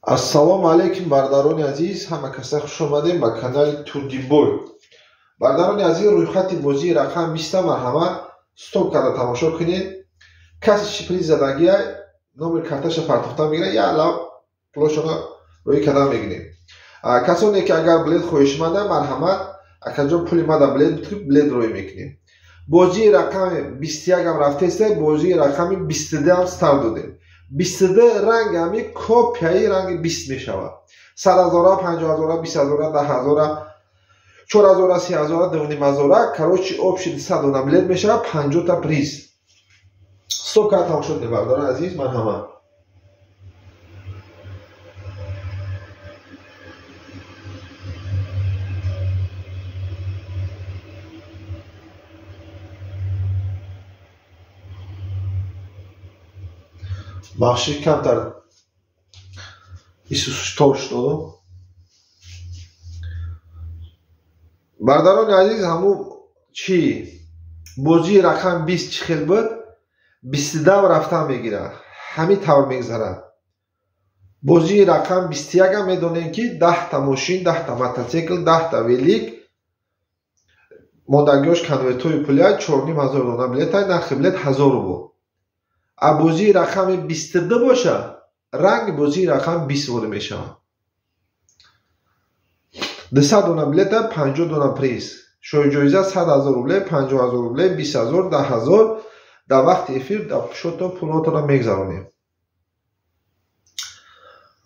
Ассалому алайкум, бародарони азиз, ҳама каса хуш омадем ба канали Турдибой. Бародарони азиз, рӯйхати бозии рақам 20 марҳамат стоп карда тамошо кунед. Касе чи приз задагия, номери карташа партофта мегирад, я лав пулошона рӯй карда мегирем. Касоне ки агар билет хоҳишманда, марҳамат, акаҷон пули мада билет битӯ, билет рӯй мекунем. Бозии рақами 21 ам рафтеста, бозии рақами 22 ам старт додем. 22 ранг ҳами копияи ранги 20 мешавад. 100 000, 50 000, 20 000, 10 000, 4 000, 3 000, 2 500, короче, общий 200 дона билет мешавад, 50-та приз. Стоп карда тамошо кунед, бародарони азиз, марҳамат. Бахши, камтар исус тор шуд. Бародарони азиз, ҳамун чӣ бозии рақам 20 чӣ хел буд, 22 рафтан мегирад, ҳамин тавр мегзарад. Бозии рақам 21 ам медонем ки 10-та мошин, 10-та мототсикл, 10-та велик, мондагиҳош конвертҳои пулия, 4 500 дона билета, нархи билет 1000 рубл. А бозии рақами 22 боша, ранги бозии рақами 20 ворид мешавад. 200 дона билета, 50 дона приз. Шоҳиҷоиза 100 000 рубле, 50 000 рубле, 20 000, 10 000. Дар вақти эфир дар шото пулотонро мегзаронем.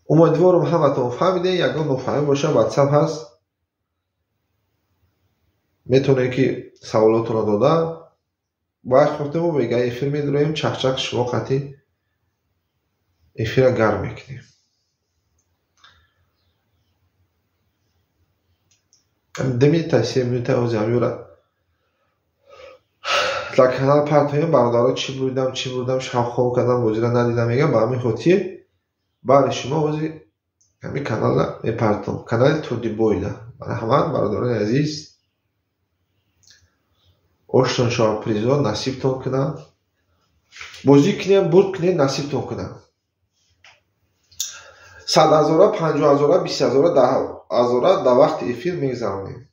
Умедворам ҳаматон фаҳмидем. Ягон нофаҳмӣ боша, ватсап ҳаст, метавонем ки саволотонро дода вақт хостему бега эфир медуроем, чахчах шумо қатъи эфира гарм мекунем. Ду минута, се минута ози ҳамёра дар канал партоем. Бародаро, чӣ бурдам, чӣ бурдам, шаб хоб кардам, бозиро надидам, мегам. Ба ҳамин хотир баъди шумо ози ҳамин каналра мепартом, канали Турдибойда. Марҳамат, бародарони азиз, оштон шава, призо насибтон кунам, бозӣ кунем, бурд кунем, насибтон кунам. 100 000, 50 000, 20 000, 10 000 дар вақти эфир мегзаронем.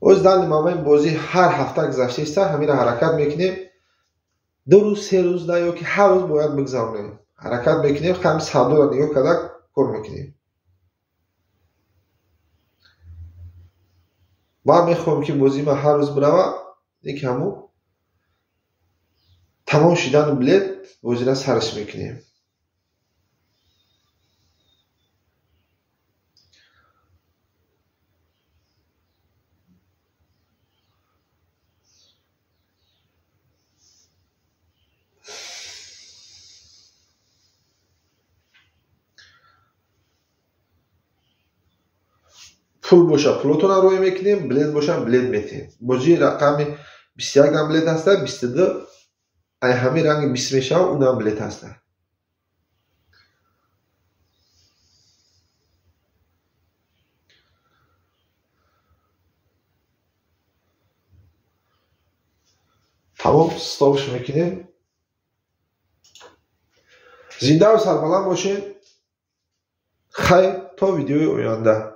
Оз данный момент бозӣ ҳар ҳафта гузаштаиста, ҳаминро ҳаракат мекунем, 2 рӯз, 3 рӯз да ё ки ҳар рӯз бояд бигзаронем. Ҳаракат мекунем, ҳами савдоро нигоҳ карда кор мекунем. Ман мехоҳам ки бозии ман ҳар рӯз бирава, лекин ҳамун тамом шидани билет бозиро сарш мекунем. Пул боша, пулотонро рӯй мекунем, билет боша, билет метиҳем. Бозии рақами 21 ам билет ҳаста, 22 ай ҳамин ранги 20 мешава, унам билет ҳаста. Тамом, стопш мекунем. Зиндаву сарбаланд бошед. Хайр, то видеои оянда.